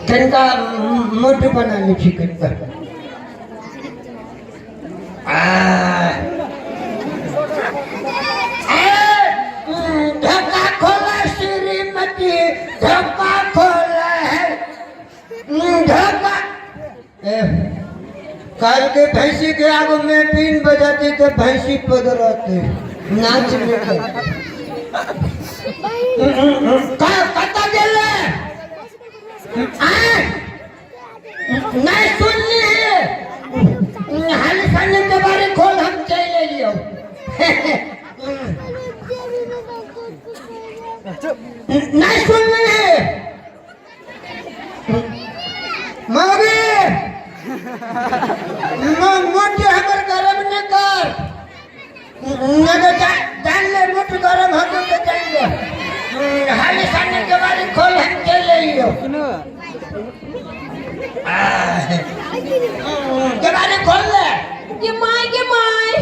कनिका मोट बना लै छी कनिका। आ धक्का खोला श्रीमती, धक्का खोला है धक्का। कल के भैंसी के आगू में बीन बजाती तो भैंसी पदरते नाच में। कता गेले नहीं सुनली है। हाल सामने के बारे खोल, हम चले लियो। नहीं सुनली है। मौगी, मोट हमर गरम न कर, न तो जान ले, मोट गरम हो तो जान ले। हाल सामने के बारे खोल, हम चले लियो। के बारे खोल ले। गे my, गे my.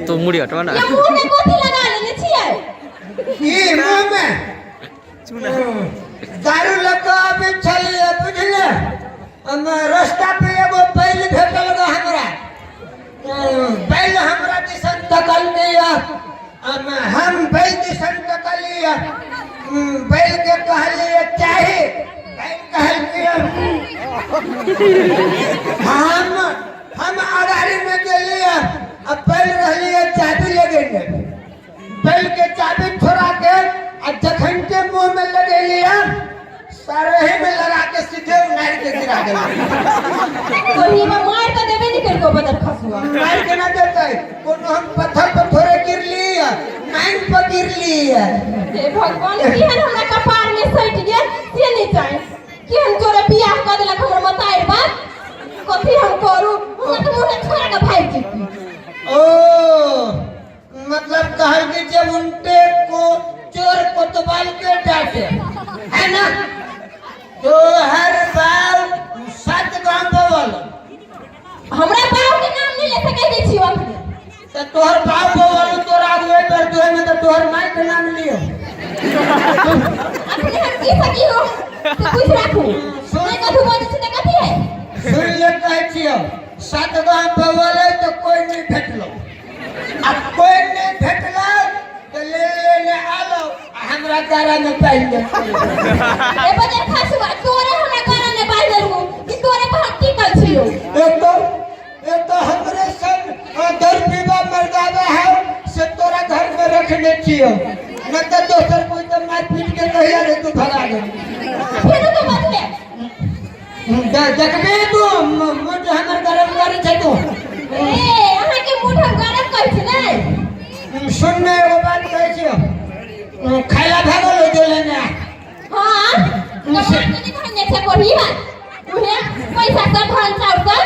तो मुड़ी हटवा ना। ये मुंह में कथी लगा लेने छियै? ई मुंह में दारू लऽ कऽ आबै छलियै, बुझले? हम रास्ता पे एगो बैल भेटल गो हमरा। बैल हमरा दिसन तकलकै, हम बैल दिसन तकलियै। बैल के कहलियै चाही। बैल कहलकै। हम अगाड़ी में गेलियै आ बैल रहलियै चाबी लगेने। बैल के चाबी छोड़ा के आ जखन के मुंह में लगेलियै, सरहे में लगा के सीधे उनार के गिरा देलियै। ओही में मार के देबे नहीं करको बदर खसुआ। मार के ना देते। कोनो हम पत्थर पर थोड़े गिरली, नाइन पर गिरली। हे भगवान, केहन हमरा कपार में सटि गेल से नहीं जान। केहन तोरे बियाह कऽ देलक हमर मतारि बाप। कथी हम करू? हमरा तऽ मुँह छोड़ा के भागि जेती। ओ मतलब कहल कि जे उनटे को चोर कोतवाल के डांटे है ना, तो हर बार सात गांव बोल। हमरा बाप के नाम नहीं ले सकै छी अखने। तो तोहर बाप बोल, तोरा आगुए पर दुहे में तो तोहर माई के नाम लियो। अखने हम की सकी हो से पूछ राखू नहीं कथू बजै छी तऽ कथी है? सुन ले, कहै छियो, सात गांव बोले तो कोई नहीं भेटलो आ कोई नहीं भेटलो तो ले ले ले आलो आ हमरा गारा में पाइ गेल। ए बजर खसुआ, तोरे हमरा गरा में बान्हि देलहु कि तोरे पर हम टिकल छियौ? एक तो हमरे संग दर पीबा मर्दावा है से तोरा घर में रखने छियो, न तो दोसर कोई तो मार पीट के कहिया रे तू भगा दे। फेरो तो बजले। देखबे तू, मुझ हमर गरम करे छै तू। ए, अहाँ के मुंह हम गरम कहै छी नै? सुन ने, एगो बात कहै छियो, खाइला भागल हो गेलै ने? हाँ, कमा के नहि धरने छै कोढ़ी बात। उहे पैसा सब धान चाउर सब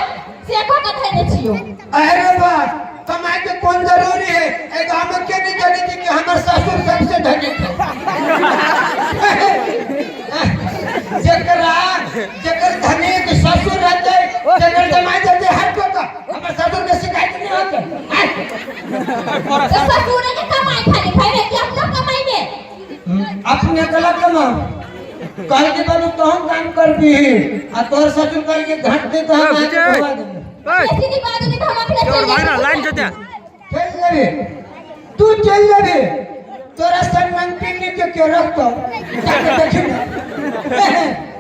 से कऽ के धरने छियौ। अरे बाप, कमाए के कोन जरूरी है? ए गांव में के नहीं जाने थी कि हमर ससुर सबसे धनी थे। जेकरा जेकर धनिक ससुर रहते, जेकर जमाई देते हर को, तो हमर ससुर के शिकायत नहीं होते। तऽ ससुरे के कमाई खाली खैबे कि अपनो कमाइबे? अपने गलत कमाओ। कल के बालू तो हम काम कर भी आ तोर ससुर कल के घंट दे तो हम आके भगवा देंगे। बेसी नहीं बाजू, नहीं तऽ हम अपने चोर चलि भाग ना जेबै। लाइन छ त्यहाँ। चल जाबे, तू चल जाबे, तोरा संग मंत्री के के रखतो जाके देखी ना।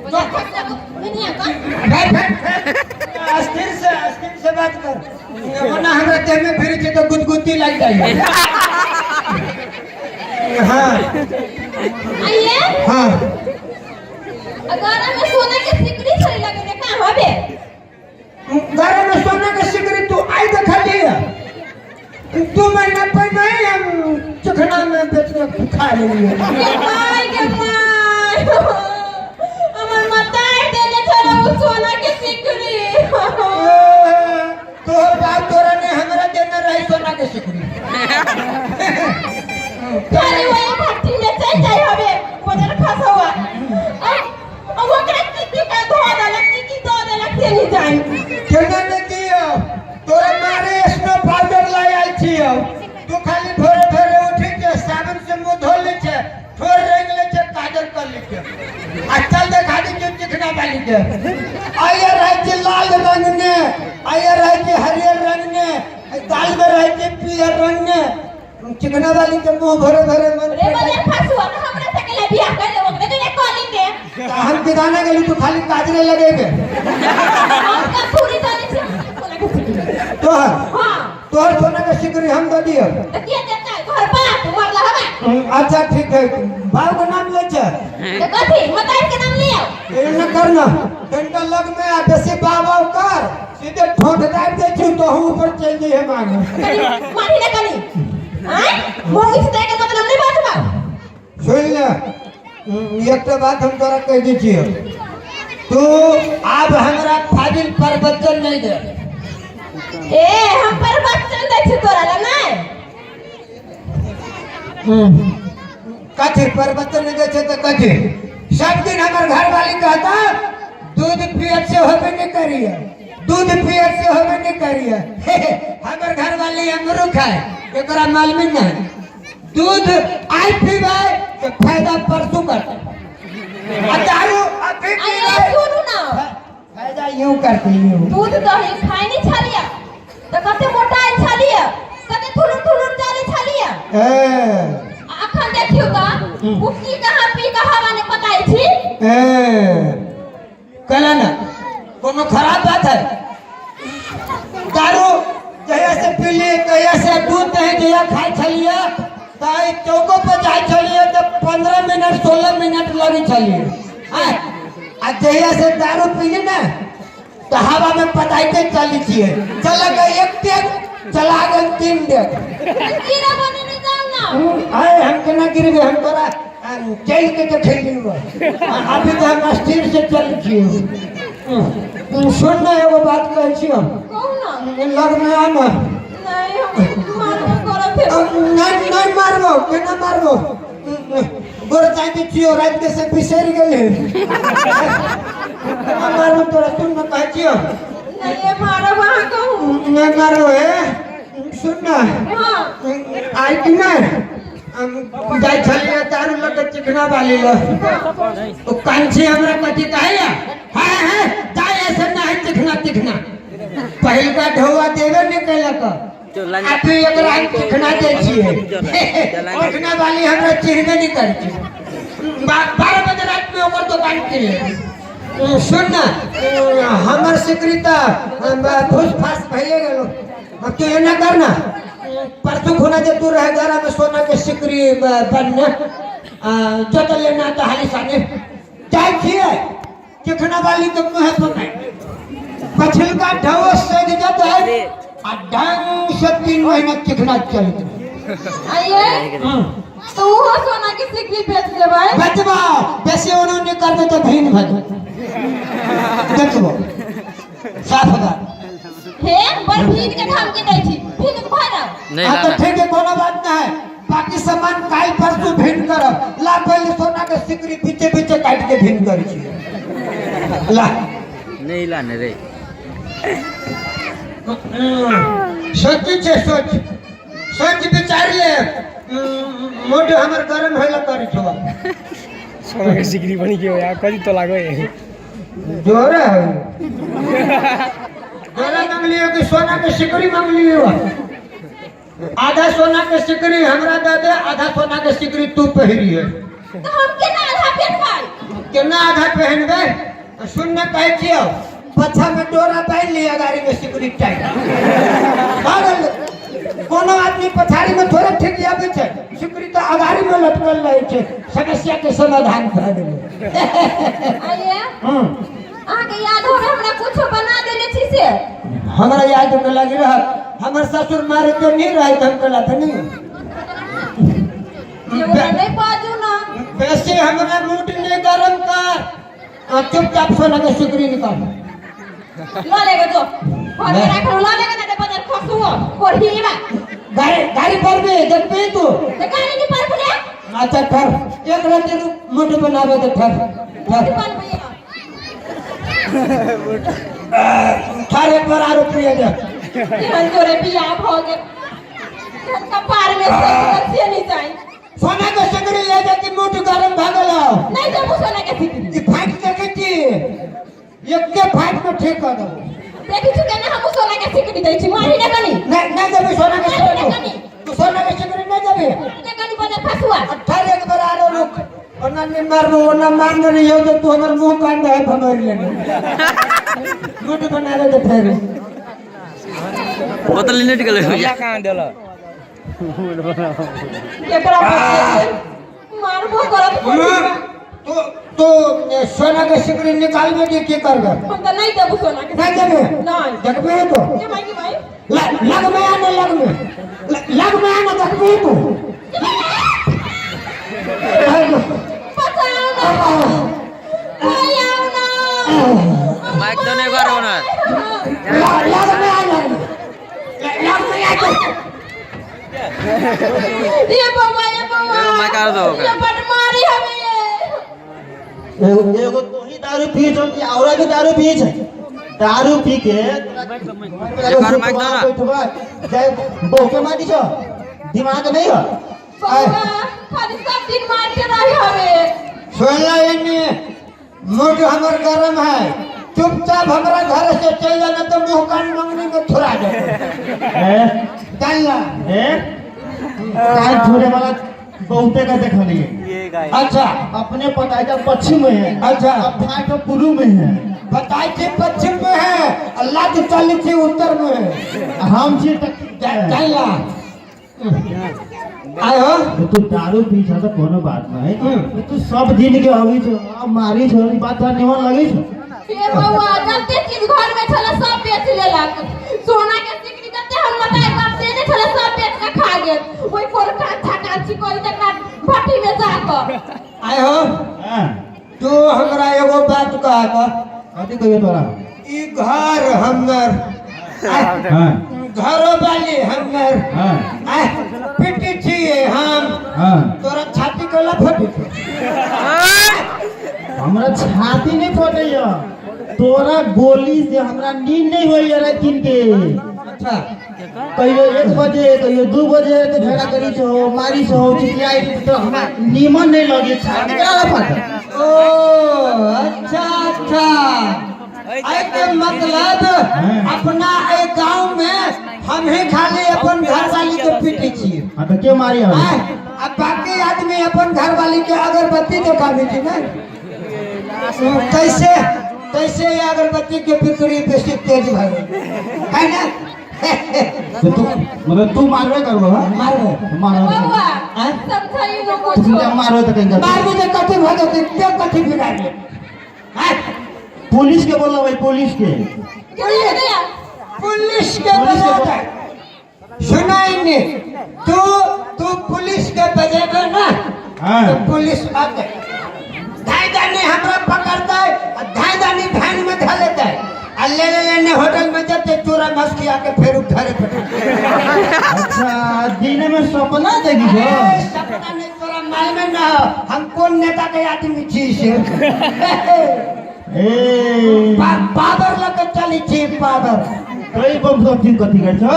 बजर खसुआ को दुनिया का भाई भाई, अस्थिर से, अस्थिर से बात कर, वरना हमरा देह में फिर छै तो गुदगुदी लग जाए। हाँ। आइए। हाँ। अगर हमें सोना के सिकड़ी छड़ी लगेने कहाँ हबे? घर में सोना के सिकड़ी तू आई देखली है? 2 महीना पहले ही हम चखना में बेच के खा लेलिए। गे my, गे my, हमर मतार देने छलो उ सोना के सिकड़ी। तोहर बाप तोरा ने हमरा देने रही सोना के सिकड़ी। खाली वही भट्टी में चल जाए हबे बजर खसवा। अब ओकरा की की का धो देलक, की की दो देलक से नहीं जाए। केना ने दियो? तोरा मारे स्नो पाउडर लाई आयल छियो, तू खाली भोरे भोरे वाली के आया रहै छै लाल रंग ने, आया रहै छै हरियर रंग ने, दाल में रहै छै पियर रंग ने। चिकना वाली के मुंह भरे भरे मन। रे बजे फसुआ त हमरा से केला बियाह कर लेबो ओकरे के कॉलिंग के। तऽ हम किदाना गेली, तू खाली काजरे लगेबे। हम कसूरी जानै छी, हमरा सोना के सिकरी। तोहर? हां। तोहर सोना के सिकरी हम दऽ दियौ? त के देतै? तोहर बाप मरला हवा। अच्छा ठीक है, बाप के नाम लै छै। त कथी मताई के नाम लियो? एना कर ना, कनिटा लग में आ, बेसी बाबा कर, सीधे ठोठ दाबि दै छी तो हम ऊपर चलि जइहे मांगे। कनी मारी ना कनी आय मोगी से के मतलब नहीं बाजबा। सुन ले, एकटा बात हम तोरा कहि दै छियौ, तू आब हमरा फाजिल प्रवचन नहि दे। ए, हम प्रवचन दै छी तोरा ला नहीं। कथी प्रवचन नहि दै छै तऽ कथी? सब दिन हमर घरवाली कहता, दूध पियत से होबे नहि करिए, दूध पियत से होबे नहि करिए। हमर घरवाली अमरूख है, एकरा मालूम नहीं। दूध आइ पीबै तऽ फायदा परसू करतै, आ दारू अभी अरे पीबै सुनू ना, फायदा यूं करते यूं। दूध दही खाइ नहीं छलियै तऽ कते मोटाइ छलियै, कते थुलुन थुलुन चलै छलियै। ए। आ अखन देखियौ तऽ ओ की कहाँ पी कहाँ ने पताइ छी। ए, कहला ना कोनो खराब बात है? दारू जहिया से पीली तहिया से दूध दही जहिया खाइ छलियै तऽ एहि चौको पर जाइ छलियै तऽ 15 मिनट 16 मिनट लगै छलियै। आँय, आ जहिया से दारू पीली ने तऽ हवा में पताइते चलै छियै, चल के एक डेग चला गेल 3 डेग। गिरा बने नहीं जाउ ना। आए हम केना गिरबे? हम तोरा चलि के देखेलियो, अभी तऽ हम स्थिर से चलै छियै। सुन ने, एगो बात कहै छियौ। कहू ना। लग में आ ना। नहीं, हम मारबो करत है। नहीं नहीं, मारबो केना मारबो? गोर चाहते छियो, रात के से बिसरि गेलै। केना मारबो तोरा? सुन ने, कहै छियौ। नहीं, ये मारब अहाँ कहू। नहीं मारबो। हे, सुन ना। हाँ। आइ कि नहि हम जाइ छलियै दारू लऽ के चिकना वाली लग, ओ कंछी हमरा कथी कहैया, है है जाय ऐसे नहीं चिकना तिखना। पहिलका ढौआ देबे नहि केलक, अभी एकरा हम चिकना दै छियै। चिकना वाली हमरा चिन्हबे नहि करै छै। 12 बजे राति में ओकर दोकान किनले। सुन ना, हमर सिकरी तऽ फूस फास भइए गेलो। अब तू एना कर ना, परसों खुना जे तू रहे घर में सोना के सिकरी बनने जत लेना तो हाली साने जाइ छियै चिकना वाली के मुँह पर पछिलका ढौआ सज जतै आ ढंग से 3 महीना चिकना चलत। आइए तो वो सोना के सिकरी बेच देबै। बचबा बेसी ओना नहि करबै तऽ भिन्न भऽ जेतै, देखबो साफ बात। हे, बड़ भीड़ के धमकी दै छी, भीड़ के भरब। नहीं। हाँ तो लाना। ठीक है, कोनो बात नहीं है, बाकी सामान काल्हि परसू भिन्न करब। ला, पहले सोना के सिकरी पीछे पीछे काटि के भिन्न करै छियै, ला। नहीं लाने रे। सोची छै, सोच सोच विचार ले, मूड हमर गरम होइला करै छौ। सोना के सिकरी बनी गयो यार, कथी तो लागो है? जोरे है, जोरे मांगलियो कि सोना के सिकरी मांगलियो? आधा सोना के सिकरी हमरा दे दे, आधा सोना के सिकरी तू पहिरिए। तऽ हम केना आधा पेटबै? केना आधा पहनबै? सुन ने, कहै छियौ, पछा में डोरा बान्हि लिअ, गाड़ी में सिकरी टाइट पागल। कोनो आदमी पछाड़ी में थोड़े ठीक आबै छै, सिकरी तऽ अगाड़ी में लटकल रहै छै। समस्या के समाधान भऽ गेलै। आइए। हम्म। अहाँके याद होबे हमरा कुछो बना देने छी से? हमरा याद में लगी रहत? हमर ससुर मारे के नहीं रहे हम कला तऽ नहीं। जे ओकरा नहीं बाजू ना। वैसे हमरा मूड नहीं गरम कर, आ चुपचाप सोना के सिकरी निकाल। लऽ लेगे जो घर में राखल, लऽ लेगे ना, बाजार खसुओ कोढ़ीबा। गाड़ी गाड़ी पर भी देखबी तू। तऽ गाड़ी नहीं पर बोले। अच्छा ठहर, एक रात रुक, मूड बनाबे तो ठहर ठहर। बनबैया। ठहर, एक बार आरो पिए दे। केहन जोरे बियाह भऽ गेल, केहन कपार में सटल से नहीं जाय। सोना के सिकरी ले जा कि मूड गरम भऽ गेलो? नहीं देबू सोना के सिकरी। ई फाटि देखै छी। कऽ देबो। देखी छु केना हम सोना के सिकरी दै छी, मारी ने कनी। नहीं नहीं देबी सोना के मारी ने सिकरी। कनी। तू सोना के सिकरी नहीं देबी। ने कनी बने फसुआ। अठारह एक बार आरो रुक, ओना नहीं मारबो, ओना मारने नहीं हो तो तू हमर मुंह कान दे भमर लेने गुड बना ले। तो फेर बोतल लेने गेलै भैया। कहाँ देलक? केकरा मारबो करत? तो तो सोना के सिकरी निकालबे कि की करबे? हम तऽ नहीं देबू सोना के। नहीं देबे? नहीं। देखबे तो। के भाई, के भाई। लग में आने, लग में, लग में आने, देखबे तू। बचाओ ना, कोई आओ ना। माइक तो नहीं बार होना। लग में आ, लग में, लग में आ। ये बउआ, ये बउआ। एगो माइक आरो दो ओकरा। ये बड मारी हमें ये। एगो एगो तोही दारू पी छौ कि औरा भी दारू पी छै? दारू पी के एकर माइक दो ना। बैठबा जाय बहुके मारी छौ, दिमाग नहीं हो? बउआ खाली सब दिन मारते रही हमें। सुनला एने, मूड हमर गरम है, चुपचाप हमरा घर से चल जाना तो मुंह कान मंगनी में थुरा दे। ए। चल ना। ए, काल छोड़े वाला बहुते का देखलिए। अच्छा। अपने पता है पश्चिम में है। अच्छा। अब भाई तो पूर्व में है। बताई थी पश्चिम में है, अल्लाह की चली थी उत्तर में है। हम छी चल ना, आयो। तू दारू पी छ तो कोनो बात नहीं। हम्म। तू सब दिन के अभी छो आ मारी छो, ई बात तोरा निमन लगे छो? हे बउआ, जते चीज घर में छला सब बेच लेलक। सोना के सिकरी जते हम बताए बाप देने छला सब बेच के खा गेल। ओइ कोन काछा काछी करी तकरा भट्टी में जाकर। आयो। हां। तू हमरा एगो बात कह। कथी कहियो तोरा? ई घर हमर, हां। घरो वाली हमर। हां। आय, पिटी छिए हम। हां। तोरा छाती केला फटी छौ? हमरा छाती नहीं फटैया, तोरा गोली से हमरा नींद नहीं होइया रातिन के। अच्छा। कहियो 1 बजे, कहियो 2 बजे के झगड़ा करी छो, मारी छो, चिचियाई तो हमरा नीमन नहीं लगे। छाती केला फटे? ओ अच्छा अच्छा, आय के मतलब अपना एक गांव में हम ही खाली अपन घर वाली के पीटी छिए। हाँ तो के मारी हम? आय, अब बाकी आदमी अपन घर वाली के अगरबत्ती देखाबे छी ने, कैसे कैसे ये अगरबत्ती के बिक्री बेसी तेज भए है ना। तो तू मतलब तू मारबे करबो? हाँ? मारबे। मारबो। बउआ। आय? समझाई न तू कुछो। जब मारबो तो कहीं मारबे तो कथी भऽ जेतै? के कथी बिगाड़ले? आय? पुलिस के बोलना भाई, पुलिस के। के दे। पुलिस के पुलिस के बजा सुनाई ने, तू तू पुलिस के बजेबे ना हाँ। तो पुलिस आते धाई दानी हमरा पकड़ते आ धाई दानी वैन में धऽ लेते आ ले ले लेने होटल में जते चूरा मस्की आके फेर घरे पे। अच्छा, दिन में सपना देखी छो? ए, सपना नहीं, तोरा मालूम ना हो हम कौन नेता के आदमी छी से। ए। पावर लग चली छी, पावर। कई बम सब चीज कथी कर छो?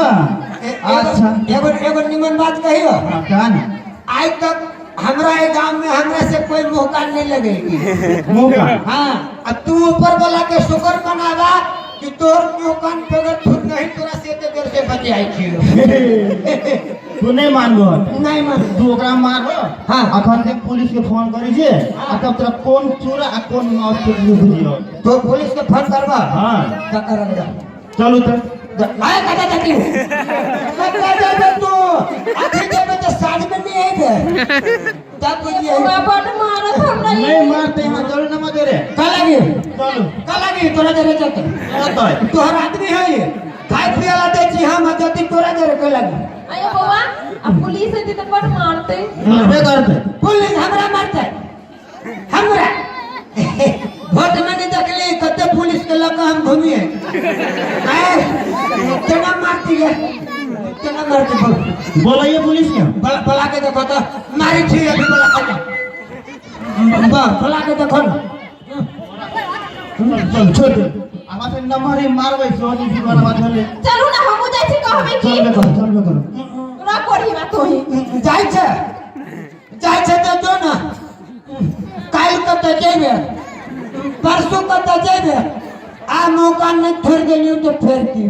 अच्छा। एगो एगो निमन बात कहियो? हाँ, कहा ना। आज तक हमरा ए गांव में हमरा से कोई मुंह कान नहीं लगेगी। मुंह का? हाँ, अब तू ऊपर वाला के शुक्र मनावा कि तोर मुंह कान बगैर खुद नहीं तोरा से एते देर से बचे आई छी। तू नहीं मानबो? नहीं मान। तू ओकरा मारबो? हाँ। अखन तक पुलिस के फोन करी छे आ तब तोरा कोन चूरा आ कोन मौत के बुझियो। तो पुलिस के फोन करबा? हाँ। का कर जा। चलू तो। आय, कता जाती हूँ, कता जाबे तू? अभी जेबे तो साँझ में नहीं आएबे तब बुझिए। बउआ बड मारत हमरा ये। नहीं मारते यहाँ, चलू ना मजरे। का लगी? चलू। का लगी तोरा जरे चलते? चलते। तोहर आदमी है ये, खाए पिए ला दै छी हम आ जति तोरा जरे के लगी? आयो बउआ, आ पुलिस एती तऽ बड मारते। मारबे करते। पुलिस हमरा मारते? हमरा वोट में नहीं देखली कते पुलिस के लग हम घूमिए? आए, केना मारती है, केना मारती, बोल। बोलाइए पुलिस के। बोला, बोला के देखो तो मारी छी अभी, बोला के देखो। बोला के देखो ना। चल चल, छोड़ दे। आवाज से नंबर ही मारबै सोनी जी वाला बात होले। चलू ना, हमहूँ जाइ छी, कहबै की। चलबे करो, चलबे करो। रख कोढ़ी तोही। जाइ छै, जाइ छै तऽ जो ने। काल्हि कतऽ जेबै, परसू कतऽ जेबै आ मौका नहीं छोड़ देलियो तो फेर की।